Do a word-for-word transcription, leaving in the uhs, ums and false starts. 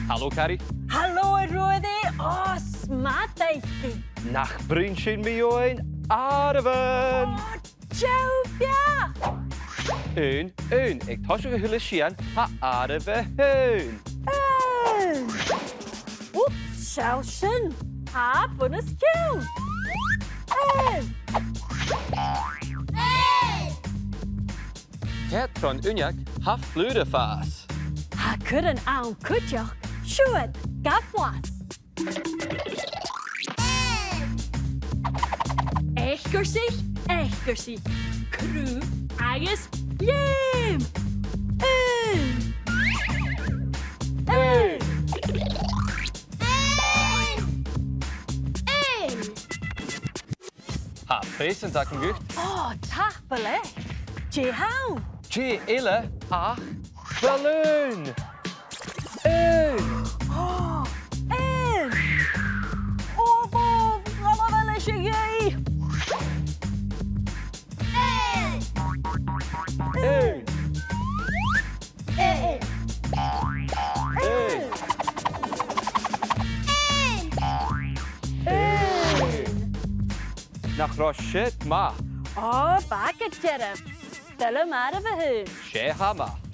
Halò, Carrie. Halò, a Ruairidh. Ò, 's math d' fhaicinn. Nach bruidhinn sinn mu dheidhinn àireamhan? Ò, deagh bheachd. Aon, aon. Aig toiseach a h-uile sìon, tha àireamh a h-aon. Aon. Oops, seall sin. Tha e bun-os-cionn. Aon. Aon. Ceart, tron uinneag, tha flùr a' fàs. Tha curran ann cuideachd, siuthad, gabh blas. Eacarsaich, eacarsaich, craobh agus leum. Aon. Aon. Aon. Aon. Tha preusant agam dhut. Ò, tapadh leibh. Dè th' ann? Dè eile ach balùn. Aon. Ò, aon. Ò, bò, bha mi leis a' ghaoith. Aon. Aon. Aon. Aon. Aon. Nach robh siud math? Ò, bha gu dearbh. Toil leam àireamh a h-aon. 'S e, tha math.